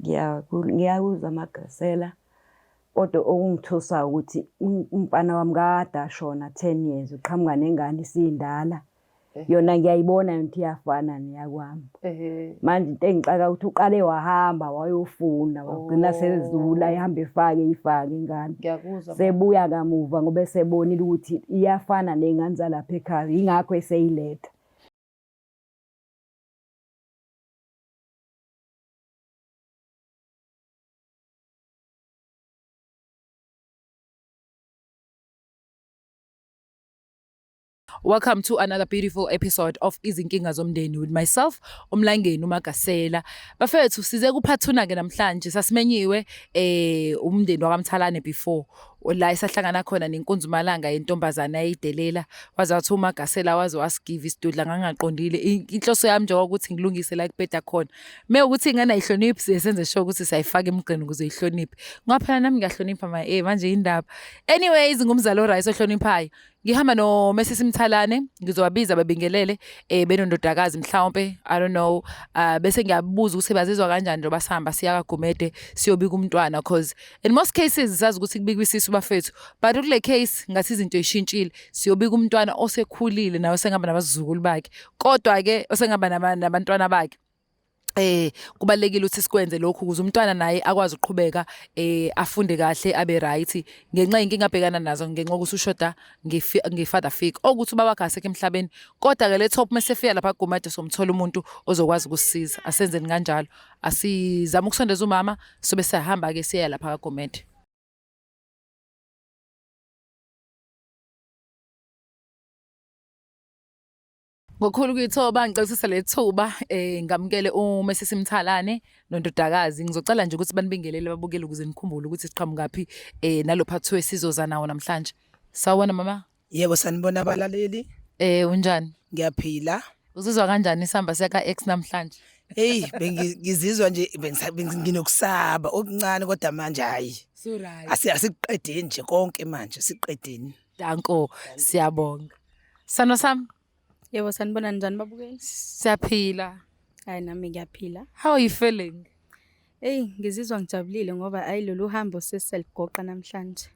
Ngiyakuzwa Magasela, kodwa okungithusayo ukuthi umfana wami kade ashona 10 years, uqhamuka nengane isindala. Yona ngiyayibona yona ukuthi iyafana neyakwami. Manje into engixaka ukuthi uqale wahamba wayofuna wagcina sezula ehamba efake ifake ingane. Ngiyakuzwa. Sebuya kamuva ngoba esebonile ukuthi iyafana ney'ngane zalapha ekhaya, yingakho eseyiletha. Welcome to another beautiful episode of Izinkinga Zomndeni with myself, uMlangeni uMagasela. Bafethu size kuphathuna ke namhlanje sasimenyiwe umndeni wakaMthalane before la esahlangana khona nenkunzumalanga yentombazana ayidelela waze wathi uMagasela waze wasigiva isidudla ngangaqondile. Inhloso yami nje ukuthi ngilungise la kubheda khona. Me ukuthi ingane ayihloniphi siye senze sure ukuthi siyayifaka emgqeni ukuze ihloniphe. Ngoba phela nami ngiyahlonipha ma manje indaba. Anyways ngumzali oright ohloniphayo. Ngihamba no Mrs Mthalane ngizobabiza babingelele benondodakazi mhlawumbe I don't know bese ngiyabuza ukuthi bazizwa kanjani njengoba sihamba siya kaGumede siyobika umntwana cause in most cases sazi ukuthi kubikwa isisu bafethu but kule case ngathi izinto zishintshile siyobika umntwana osekhulile naye osengaba nabazukulu bakhe kodwa ke osengaba nabantwana bakhe. Kubalekile ukuthi sikwenze lokhu ukuze umntwana naye akwazi ukuqhubeka afunde kahle abe right ngenxa yenkinga abhekana nazo ngenxa yokuthi ushoda nge-father figure okuthi ubaba wakhe akasekho emhlabeni kodwa ke let's hope mesefika lapha kuGumede somthola umuntu ozokwazi ukusisiza. Asenzeni kanjalo, asizame ukusondeza umama sobe siyahamba ke siya lapha kaGumede. Ngokukhulu ukuyithoba ngicela ukuthatha leli thuba ngamukele uMesisi Mthalane nondodakazi. Ngizocela nje ukuthi banibingelele babukele ukuze nikhumbule ukuthi siqhamukaphi nalo part 2 esizoza nawo namhlanje. Sawubona mama. Yebo sanibona abalaleli. Unjani? Ngiyaphila. Uzizwa kanjani isamba seka ex namhlanje? Hey bengizizwa nje nginokusaba okuncane kodwa manje hayi. So right. Asiqedeni nje konke manje siqedeni. Danko siyabonga. Sano sami. Yebo sanibona njani babukeli? Siyaphila. Hayi nami ngiyaphila. How are you feeling? Hey ngizizwa ngijabulile ngoba ayi lolu hambo seseligoqa namhlanje.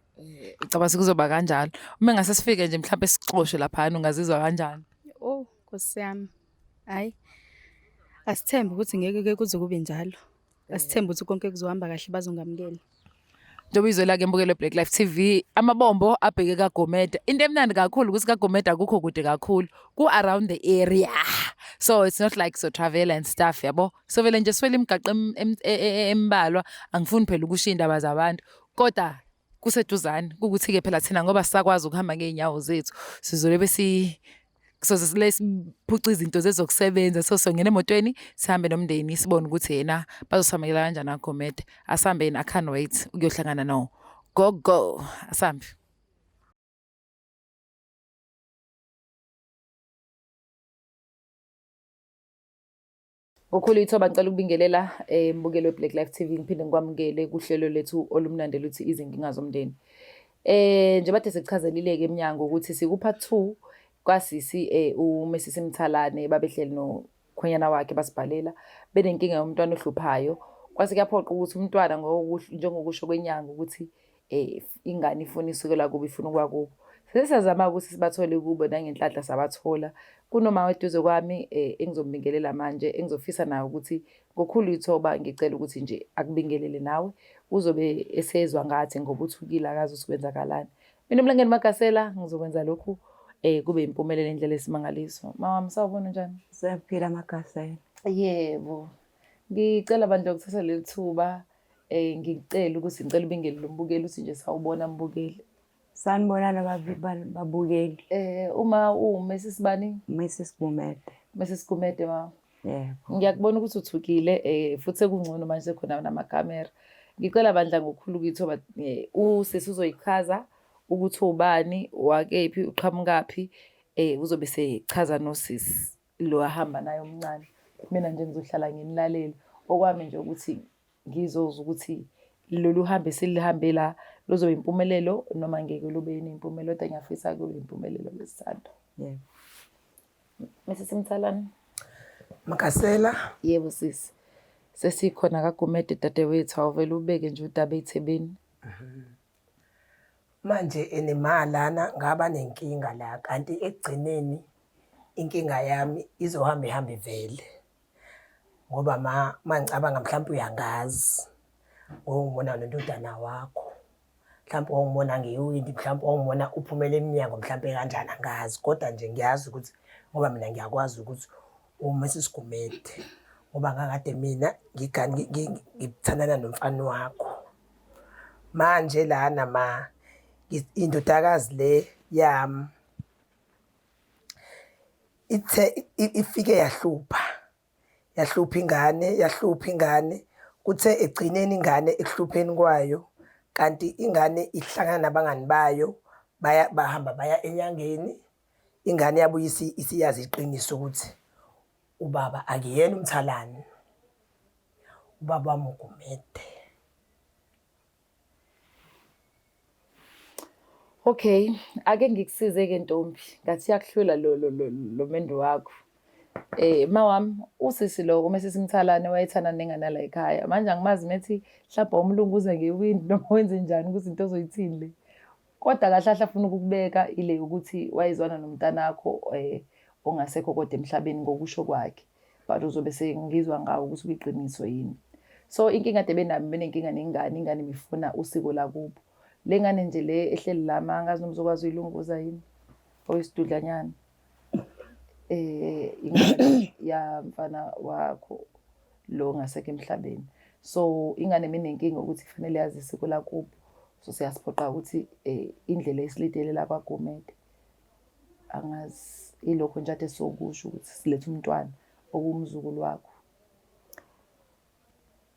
Ucabanga kuzoba kanjalo. Uma ngase sifike nje mhlawumbe sixoshwe lapha ungazizwa kanjani? Oh Nkosi yami. Hayi. Asithembe ukuthi ngeke ke kuze kube njalo. Asithembe ukuthi konke kuzohamba kahle bazongamukela. Njengoba izwe ke mbukelo Black Life TV amabombo abheke kaGomeda. Into emnandi kakhulu ukuthi kaGomeda akukho kude kakhulu ku around the area. So it's not like so travel and stuff yabo. So vele nje siwele imigaqo embalwa angifuni phela ukusho indaba zabantu kodwa kuseduzane ukuthi ke phela thina ngoba sisakwazi ukuhamba ngeenyawo zethu sizole besi soze sile siphuca izinto zezokusebenza so songena emotweni sihambe nomndeni sibone ukuthi yena bazosamukela kanjani aGomede. Asihambeni, I can't wait ukuyohlangana no gogo. Asambe. Ngokhulu ithoba ngicela ukubingelela mbukeli we-Black Life TV ngiphinde ngikwamukele kuhlelo lethu olumnandi luthi izinkinga zomndeni. Njengoba kade sikuchazelile-ke emnyango ukuthi siku-part 2 kwasisi uMesisi Mthalane babehleli nokhwenyana wakhe basibhalela benenkinga yomntwana ohluphayo. Kwase kuyaphoqa ukuthi umntwana njengokusho kwenyanga ukuthi ingane ifuna isukela kubo ifuna ukuba kubo. Sesiyazama ukuthi sibathole kubo nangenhlanhla sabathola. Kunoma eduze kwami engizombingelela manje engizofisa naye ukuthi ngokhulu ithoba ngicela ukuthi nje akubingelele nawe uzobe esezwa ngathi ngoba uthukile akazi ukuthi kwenzakalani. Mina uMlangeni Magasela ngizokwenza lokhu kube impumelelo indlela esimangaliso. Mama wami sawubona njani? Siyaphila Magasela. Yebo. Ngicela bandla ukuthatha leli thuba ngicela ukuthi ngicela ubingelele umbukeli uthi nje sawubona mbukeli. Sanibonana babukeli. Uma uMrs bani? Mrs Gumede. Mrs Gumede mama. Yebo. Ngiyakubona ukuthi uthukile futhi sekungcono manje sekhona namakamera. Ngicela bandla ngokukhulu ukuyithoba usisi uzoyichaza ukuthi ubani wakephi uqhamukaphi uzobe sechaza nosisi lo ahamba naye omncane. Mina nje ngizohlala nginilalele. Okwami nje ukuthi ngizozwa ukuthi lolu hambo esilihambe la luzoba impumelelo noma ngeke lube yini impumelelo kodwa ngiyafisa kube impumelelo lesithando. Yebo. Mrs Mthalane. Magasela. Yebo sisi. Sesikhona kaGumede dadewethu, awuvele ubeke nje udaba ey'thebeni. Manje ene ma lana ngaba nenkinga la kanti ekugcineni inkinga yami izohamba ihambe ivele. Ngoba ma mangicabanga mhlawumpe uyangazi ngokungibona nondodana wakho. Mhlawumpe wawungibona ngewindi, mhlawumpe wawungibona uphumela emnyango mhlawumpe kanjani angazi. Kodwa nje ngiyazi ukuthi ngoba mina ngiyakwazi ukuthi uwuMrs Gumede ngoba ngangikade mina ngithandana nomfana wakho. Manje lana ma indodakazi le yami ithe ifike yahlupha, yahlupha ingane, yahlupha ingane. Kuthe ekugcineni ingane ekuhlupheni kwayo kanti ingane ihlangana nabangani bayo baya bahamba baya enyangeni. Ingane yabuye isiyazi iqiniso ukuthi ubaba akuyena uMthalane, ubaba wami uGumede. Okay, ake ngikusize-ke ntombi. Ngathi iyakuhlula lo lo lo lo mendo wakho. Mawami, usisi lo uMrs Mthalane wayethanda nengane la ekhaya. Manje angimazi methi mhlawumbe umlungu uze ngewindi noma wenze njani ukuthi into ozoyithini le. Kodwa kahle kahle afuna ukukubeka ile yokuthi wayezwana nomntanakho ongasekho kodwa emhlabeni ngokusho kwakhe. But uzobe sengizwa ngawo ukuthi kuyiqiniso yini. So inkinga kade benami benenkinga nengane, ingane ibifuna usiko lakubo. Le ngane nje le ehleli la ma angazi noma uzokwazi uyilunguza yini oyisidudlanyana. Ingane yamfana wakho lo ongasekho emhlabeni. So ingane minenkinga ukuthi kufanele yazi isiko lakubo. So siyasiphoqa ukuthi indlela esilidele la kwaGumede. Angazi ilokho nje ade sokusho ukuthi silethe umntwana okuwumzukulu wakho.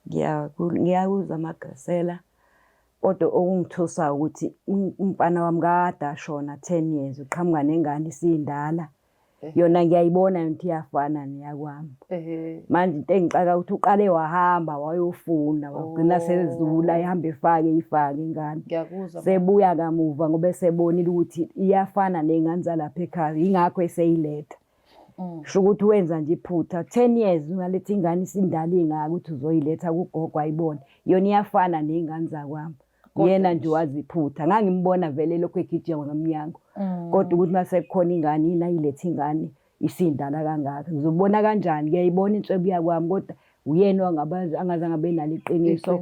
Ngiyakuzwa Magasela, kodwa okungithusayo ukuthi umfana wami kade ashona 10 years, uqhamuka nengane isindala. Yona ngiyayibona yona ukuthi iyafana neyakwami. Manje into engixaka ukuthi uqale wahamba wayofuna wagcina sezula ehamba efake ifake ingane. Ngiyakuzwa. Sebuya kamuva ngoba esebonile ukuthi iyafana ney'ngane zalapha ekhaya, yingakho eseyiletha. Kusho ukuthi wenza nje iphutha. 10 years ungaletha ingane isindala ingaka ukuthi uzoyiletha kugogo ayibone. Yona iyafana ney'ngane zakwami. Yena nje wazi iphutha. Ngangimbona vele lokhu egijima ngomnyango. Kodwa ukuthi mase kukhona ingane yini ayilethe ingane isindala kangaka. Ngizobona kanjani? Ngiyayibona inswebu yakwami kodwa uyena angazange abe nalo iqiniso.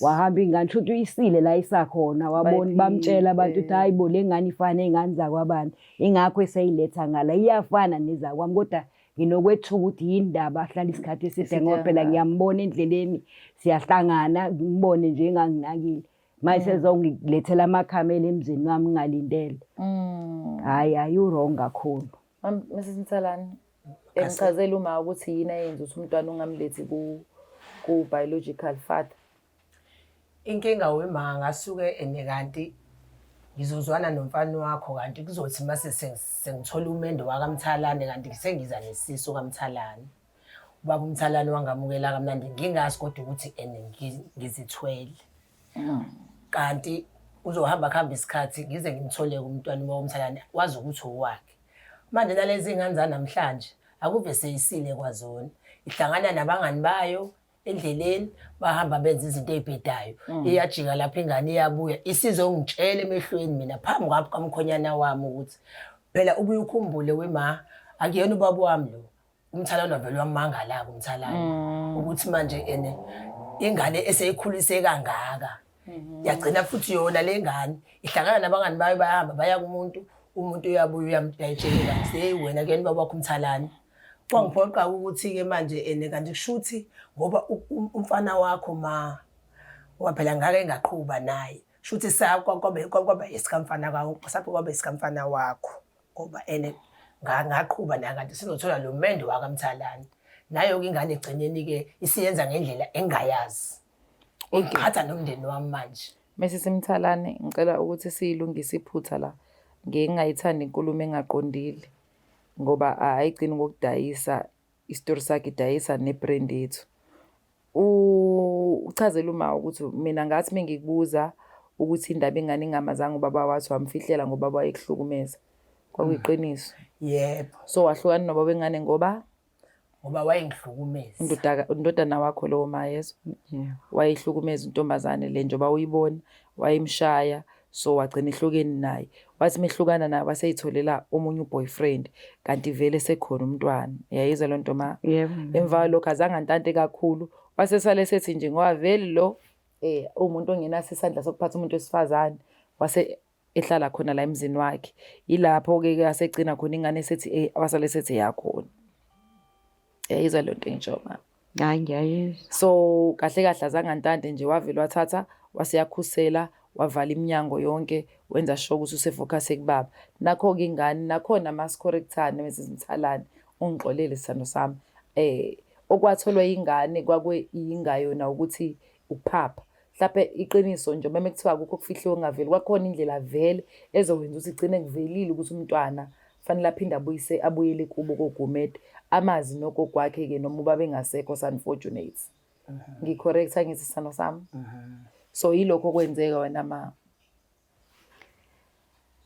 Wahamba ingane shuthi uyisile la isakhona wabona bamtshela abantu ukuthi hayi bo le ngane ifana ney'ngane zakwabani. Ingakho eseyiletha ngala iyafana nezakwami kodwa nginokwethuka ukuthi yini ndaba ahlala isikhathi eside ngoba phela ngiyambona endleleni siyahlangana ngimbone nje enganginakile. Manje sezongilethela amakhamela emzini wami ngingalindele. Hhayi hhayi u-wrong kakhulu. Mrs Mthalane, engichazela uma ukuthi yini ayenza ukuthi umntwana ungamlethi ku-biological father. Inkinga wema ngasuke ene kanti ngizozwana nomfana wakho kanti kuzothi mase sengithola umendo wakaMthalane kanti sengiza nesisu kaMthalane. Ubaba uMthalane wangamukela kamnandi ngingazi kodwa ukuthi ene ngizithwele. Kanti uzohamba kuhamba isikhathi ngize ngimthole umntwana uma uMthalane wazi ukuthi owakhe. Manje nalezi ngane zanamhlanje akuve seyisile kwazona. Ihlangana nabangani bayo endleleni bahamba benza izinto ey'bhedayo. Iyajika lapho ingane iyabuya isizongitshela emehlweni mina phambi kwamkhonyana wami ukuthi phela ubuye ukhumbule wema akuyena ubaba wami lo. UMthalane wavele wamangala-ke uMthalane ukuthi manje ene ingane eseyikhulise kangaka yagcina futhi yona le ngane ihlangana nabangani bayo bayahamba baya kumuntu, umuntu uyabuya uyayitshela ingane hey wena kuyena ubaba wakho uMthalane. Kwangiphoqa ukuthi-ke manje ene kanti kushuthi ngoba umfana wakho ma ngoba phela ngake ngaqhuba naye shuthi kwaba esikamfana kwakho kwaba esikamfana wakho ngoba ene ngaqhuba naye kanti sizothola lo mendo wakaMthalane. Nayo-ke ingane egcineni-ke isiyenza ngendlela engingayazi. Ingiqhatha nomndeni wami manje. Mrs Mthalane, ngicela ukuthi siyilungise iphutha la. Ngike ngingayithandi inkulumo engaqondile ngoba ayigcini ngokudayisa isitori sakhe, idayisa ne-brand yethu. Uchazele uma ukuthi mina ngathi mengikubuza ukuthi indaba ingane ingamazanga ubaba wathi wamfihlela ngoba wayekuhlukumeza. Kwakuyiqiniso. Yebo. So wahlukana nobaba wengane ngoba? Ngoba wayengihlukumeza. Indodana wakho lowo mayezwa. Yeah. Wayehlukumeza intombazane le njengoba uyibona, wayemshaya, so wagcina ehlukeni naye. Wathi mehlukana naye waseyitholela omunye uboyfriend, kanti vele sekhona umntwana. Uyayizwa loo nto ma? Yebo. Emva kwalokho azange antante kakhulu, wasesale sethi nje ngoba vele lo uwumuntu ongenaso isandla sokuphatha umuntu wesifazane, wase ehlala khona la emzini wakhe. Yilapho-ke ke asegcina khona ingane esethi wasale esethi eyakhona. Uyayizwa leyo nto engisho ma? Hhayi ngiyayizwa. So kahle kahle azange antante nje, wavele wathatha waseyakhusela, wavala iminyango yonke, wenza sure ukuthi usefocus kubaba. Nakho-ke ingane, nakhona masicorrectane Mrs Mthalane, ungixolele sithando sami. Okwatholwa ingane kwakuyingayona ukuthi ukuphapha. Mhlawumbe iqiniso nje uma kuthiwa akukho okufihliwe okungaveli, kwakhona indlela vele ezokwenza ukuthi igcine kuvelile ukuthi umntwana fanele aphinde abuyise abuyele kubo koGumede, amazi nogogo wakhe-ke noma ubaba engasekho, it's unfortunate. Ngi-correct angithi sithando sami? So yilokho okwenzeka wena ma.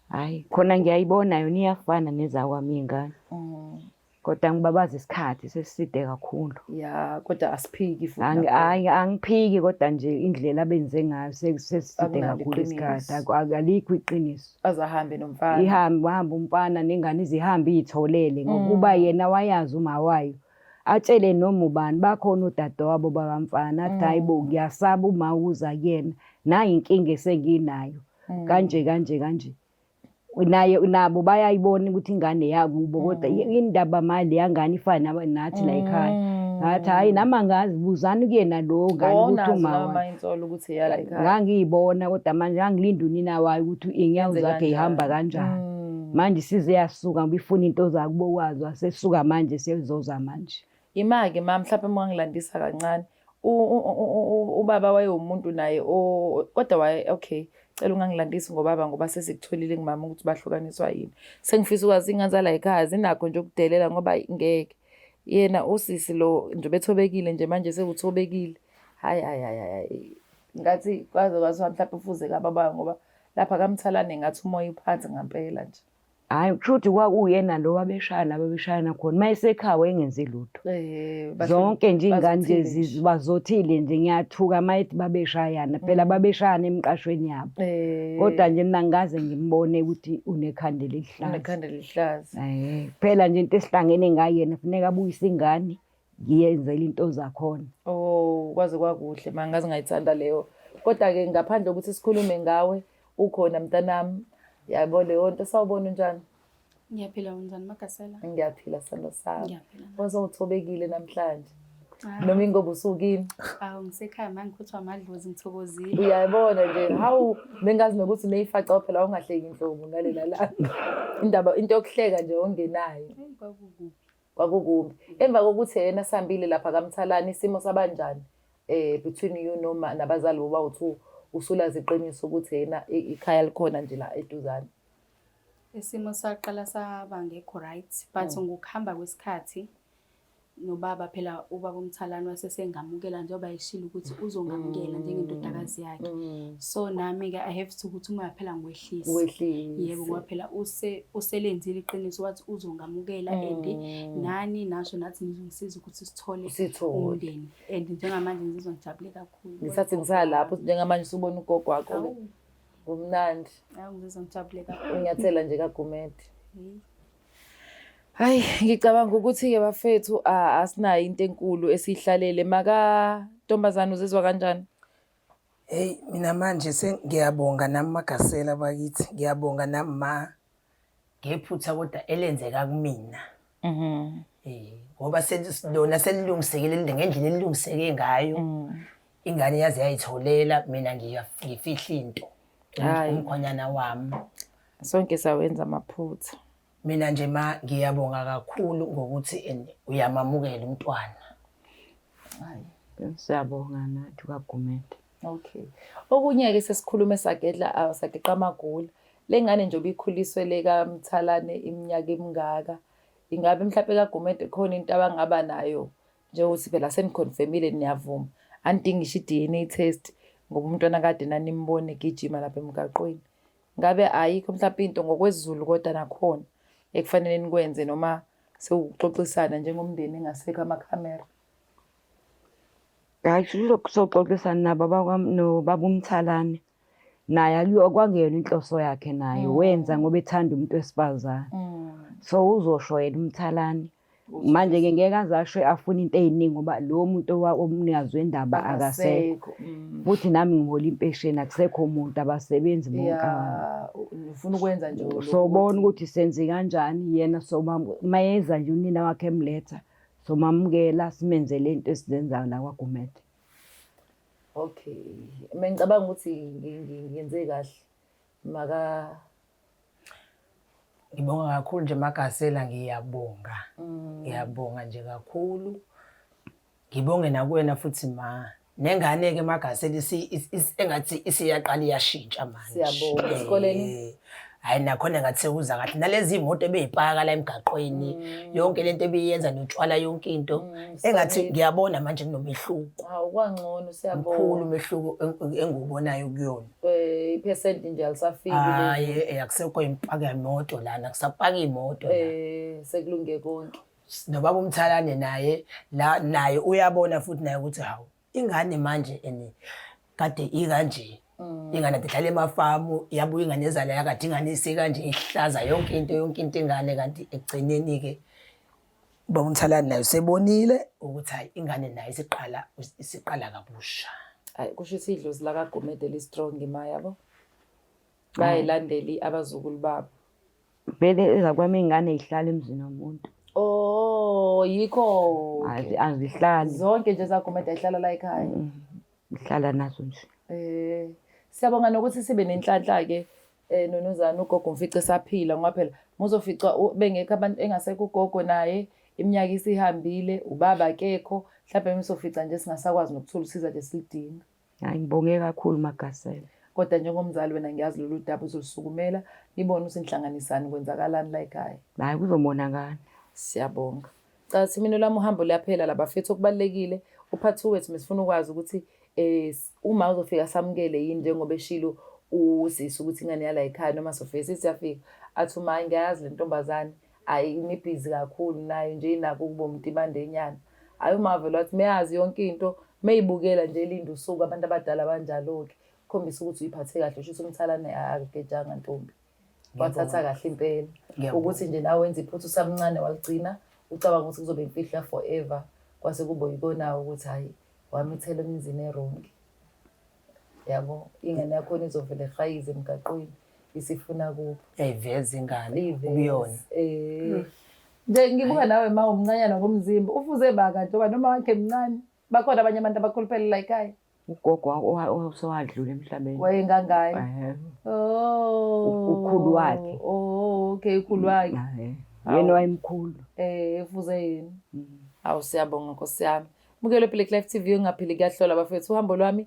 Hhayi khona ngiyayibona yona iyafana nezakwami iy'ngane. Kodwa ngibabaza isikhathi seside kakhulu. Ya, kodwa asiphiki futhi. Hhayi angiphiki kodwa nje indlela abenze ngayo seside Akunalo kakhulu isikhathi. iqiniso. Alikho iqiniso. Azahambe nomfana. Ihambe wahamba umfana nengane izihambe iy'tholele ngokuba yena wayazi uma wayo. Atshele noma ubani, bakhona odadewabo bakamfana, athi hhayi bo ngiyasaba uma uza kuyena, nayi inkinga esenginayo. Kanje kanje kanje. Naye nabo bayayibona ukuthi ingane yakubo kodwa indaba manje leya ngane ifana nathi la ekhaya. Ngathi hhayi nami angazi, buzani kuyena lo ngane ukuthi Unazo uma nawe wayo. ma insolo ukuthi eyala ekhaya. Ngangiyibona kodwa manje ngangilinda unina wayo ukuthi iy'nyawo Yenze zakhe y'hamba kanjani. Manje isize yasuka ngoba ifuna into zakubo kwazo, asesuka manje sezoza manje. Ima-ke ma, mhlawumbe uma ungangilandisa kancane. Ubaba wayewumuntu naye kodwa waye okay, cela ungangilandisi ngobaba ngoba sesikutholile kumama ukuthi bahlukaniswa yini. Sengifisa ukwazi iy'ngane zala ekhaya zinakho nje ukudelela ngoba ngeke. Yena usisi lo nje ubethobekile nje manje sewuthobekile. Hhayi hhayi hhayi hhayi. Ngathi kwaze kwathiwa mhlawumbe ufuze kababa ngoba lapha kaMthalane ngathi umoya uphansi ngampela nje. Hhayi kusho ukuthi kwakuyena lo wabeshaya laba beshayana khona. Uma esekhaya wayengenzi lutho. Zonke nje iy'ngane nje Bazothile nje. bazothile nje, ngiyathuka uma ethi babeshayana. Phela babeshayana emqashweni yabo. Kodwa nje mina ngikaze ngimbone ukuthi unekhanda elihlaza. Unekhanda elihlaza. Phela nje into esihlangene ngayo yena funeka abuyise ingane, ngiyenzele into zakhona. Oh, kwaze kwakuhle ma, ngaze ngayithanda leyo. Kodwa-ke ngaphandle kokuthi sikhulume ngawe, ukhona mntanami. Yabo leyo nto, sawubona unjani? Ngiyaphila, unjani Magasela? Ngiyaphila sithando sami. Ngiyaphila. Wazowuthobekile namhlanje. Ah. Noma ingoba usukini. Awu ngisekhaya manje ngikhuthwa amadlozi ngithokozile. Uyayibona nje, hawu bengazi nokuthi neyifaca phela ungahleki inhlobo ngalela langa. Indaba into yokuhleka nje ongenayo. Eyi kwakukubi. Kwakukubi. Emva kokuthi yena sihambile lapha kaMthalane isimo sabanjani between you noma nabazali boba uthi usulazi iqiniso ukuthi yena ikhaya likhona nje la eduzane. Isimo saqala saba ngekho right but ngokuhamba kwesikhathi nobaba phela ubaba uMthalane wasesengamukela njengoba eshilo ukuthi uzongamukela njengendodakazi yakhe. So nami-ke I have to ukuthi umoya phela ngiwehlise. Wehlise. Yebo ngoba phela uselenzile iqiniso wathi uzongamukela and nani nasho nathi nizongisiza ukuthi sithole Sithole. umndeni. And njengamanje ngizizwa ngijabule kakhulu. Ngisathi ngisalapho njengamanje usubona ugogo wakho Awu. Kumnandi. Awu ngizizwa ngijabule kakhulu. Unyathela nje kaGumede. Hey. Hayi, ngicabanga ukuthi-ke bafethu asinayo into enkulu esiyihlalele. Maka ntombazane uzizwa kanjani? Hey, mina manje sengiyabonga nami Magasela bakithi, ngiyabonga nami ma ngephutha kodwa elenzeka kumina. Ngoba lona selilungisekile ngendlela elilungiseke ngayo. Ingane yaze yayitholela mina ngifihla into. Hhayi. Umkhonyana wami. Sonke sawenza amaphutha. Mina nje ma ngiyabonga kakhulu ngokuthi uyamamukela umntwana. Hayi. Siyabonga nathi kwaGumede. Okay. Okunye-ke sesikhulume sagedla sageqa amagula. Le ngane nje obikhuliswe le kaMthalane iminyaka emingaka. Ingabe mhlawumbe kaGumede khona into abangaba nayo njengokuthi phela seniconfirmile niyavuma. Anidingi ngisho i-DNA test ngoba umntwana kade nanimbona egijima lapha emgaqweni. Ngabe ayikho mhlawumbe into ngokwesiZulu kodwa nakhona ekufanele nikwenze noma Sewuxoxisana njengomndeni engasekho amakhamera. Hayi, soxoxisana nabo nobaba uMthalane. Naye kwakungeyona inhloso yakhe naye, wenza ngoba ethanda umuntu wesifazane. So uzosho yena uMthalane. Manje-ke ngeke aze asho afune into ey'ningi ngoba lowo muntu omnikazi wendaba akasekho. Futhi nami ngihola impesheni, akusekho muntu, abasebenzi bonke abantu. Ya, ufuna ukwenza nje lokhu. Sobona ukuthi senze kanjani yena, mayeza nje unina wakhe emletha, somamukela simenzele into esizenzayo la kwaGumede. Okay. Mina ngicabanga ukuthi ngenze kahle. Maka Ngibonga kakhulu nje Magasela, ngiyabonga. Ngiyabonga nje kakhulu. Ngibonge nakuwena futhi ma. Nengane-ke Magasela engathi isiyaqala iyashintsha manje. Siyabonga. Esikoleni? Hhayi nakhona ngathi sekuza kahle. Nalezi iy'moto ebey'paka la emgaqweni, yonke lento ebiyenza notshwala yonke into. Engathi ngiyabona manje kunomehluko. Hawu, kwangcono, siyabonga. Mkhulu umehluko engiwubonayo kuyona. Iphesenti nje alisafiki. Hhayi, akusekho impaka yemoto lana, kusapaka iy'moto la. Sekulunge konke. Nobaba uMthalane naye la, naye uyabona futhi naye ukuthi hawu, ingane manje ene kade ikanje. Ingane kade ihlala emafamu, yabuya ingane ezala yakade ingane isikanje ihlaza yonke into, yonke into ingane, kanti ekugcineni-ke ubaba uMthalane naye usebonile ukuthi hayi ingane naye isiqala kabusha. Hayi, kusho ukuthi idlozi lakaGumede li-strong ma, yabo. Bayayilandela abazukulu babo. Vele ezakwami iy'ngane y'hlala emzini womuntu. Oh, yikho. Azihlali. Zonke nje zaGumede ayihlala la ekhaya. Ngihlala nazo nje. Siyabonga nokuthi sibe nenhlanhla-ke nonozana ugogo umfice saphila, ngoba phela muzofica bengekho abantu engasekho ugogo naye, iminyaka isihambile, ubaba akekho, mhlawumbe misofica nje singasakwazi nokuthola usizo nje silidinga. Hayi, ngibonge kakhulu Magasela. Kodwa njengomzali wena ngiyazi lolu daba uzolusukumela, nibone ukuthi nihlanganisani, kwenzakalani la ekhaya. Hayi, kuzobonakala. Siyabonga. Cha, mina lwami uhambo luyaphela la bafethu, okubalulekile uphathi wethu mesifuna ukwazi ukuthi uma uzofika samukele yini njengoba eshilo usisi ukuthi ingane yala ekhaya, noma sofika sithi siyafika athi uma ngiyayazi le ntombazane ayi inibhizi kakhulu nayo nje inako ukuba umtibande enyana. Hayi, uma vele wathi meyazi yonke into, meyibukela nje elinde usuku, abantu abadala banjalo-ke, kukhombisa ukuthi uyiphathe kahle, usho ukuthi uMthalane akagejanga ntombi. Wathatha kahle impela. Ngiyabonga. Ukuthi nje nawe wenza iphutha usamncane waligcina, ucabanga ukuthi kuzobe imfihlo forever, kwase kube yikona ukuthi hayi wamithela emzini erongi. Yabo, ingane yakhona izovele ihayize emgaqweni isifuna kuphi. Iyayiveza ingane Iyiveza. kuyona. Nje ngibuka nawe ma umncanyana ngomzimba, ufuze baka njengoba noma wakhe mncane. Bakhona abanye abantu abakhuluphele la ekhaya. Ugogo osewadlula emhlabeni. Wayengangaye. Oh. Ukhulu wakhe. Oh, okay, ukhulu wakhe. Yena wayemkhulu. Ufuze yena. Awu, siyabonga Nkosi yami. Mukelo Black Life TV ungaphili kuyahlola bafethu, uhambo lwami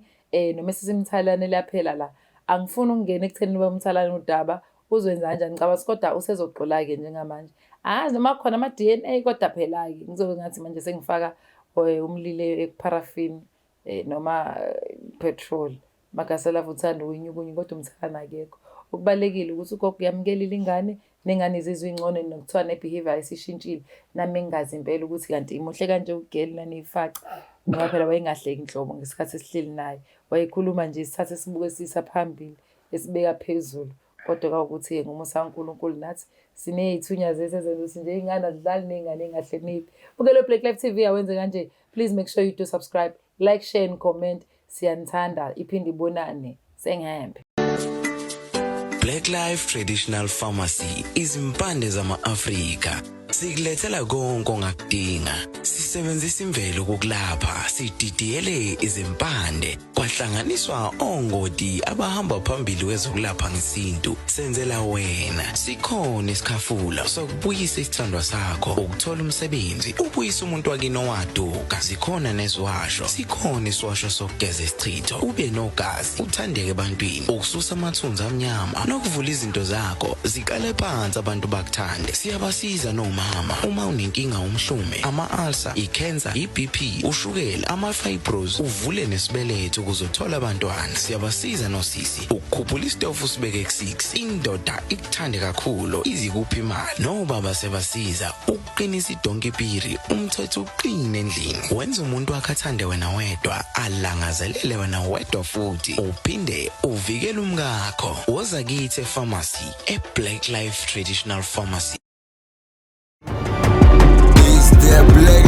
noma sisimthalane liyaphela la. Angifuni ukungena ekutheni ube umthalane udaba uzwenza kanjani, ngicabanga ukuthi kodwa usezoxola-ke njengamanje. Angazi noma kukhona ama-DNA kodwa phela-ke ngizobe ngathi manje sengifaka umlilo ekupharafini noma petrol. Magasela futhi uthanda ukunyukunya kodwa umthalane akekho. Okubalulekile ukuthi ugogo uyamukelile ingane, nengane izizwe ingcono, nokuthiwa ne-behavior isishintshile. Nami ngingazi impela ukuthi kanti imuhle kanje ugeli naniyifaca, ngoba phela wayengahleki nhlobo ngesikhathi esihleli naye. Wayekhuluma nje isithathe sibuke siyisa phambili, esibeka phezulu. Kodwa kwawukuthi-ke ngomusa kaNkulunkulu nathi siney'thunya zethu ezenza ukuthi nje iy'ngane azidlali ney'ngane ey'ngahloniphi. Bukela Black Life TV awenze kanje. Please make sure you do subscribe, like, share and comment. Siyanithanda, iphinde ibonane. Sengihambe. Black Life Traditional Pharmacy, izimpande zama-Afrika. Sikulethela konke ongakudinga. Sisebenzisa imvelo ukukulapha, sididiyele izimpande, kwahlanganiswa ongoti abahamba phambili kwezokulapha ngesintu. Senzela wena. Sikhona isikhafula sokubuyisa isithandwa sakho, ukuthola umsebenzi, ubuyisa umuntu wakini owaduka. Zikhona neziwasho. Sikhona isiwasho sokugeza isichitho, ube nogazi, uthandeke ebantwini, ukususa amathunzi amnyama nokuvula izinto zakho ziqale phansi abantu bakuthande. Siyabasiza noma mama, uma unenkinga umhlume, ama-ulcer, i-cancer, i-BP, ushukela, ama-fibros, uvule nesibeletho ukuze uthole abantwana. Siyabasiza nosisi ukukhuphula isitofu sibeke ku-6, indoda ikuthande kakhulu, izikuphi imali. Nobaba sebasiza ukuqinisa idonki piri, umthetho uqine endlini, wenza umuntu wakhe athande wena wedwa, alangazelele wena wedwa, futhi uphinde uvikele umkakho. Woza kithi epharmacy, e-Black Life Traditional Pharmacy. It's the Black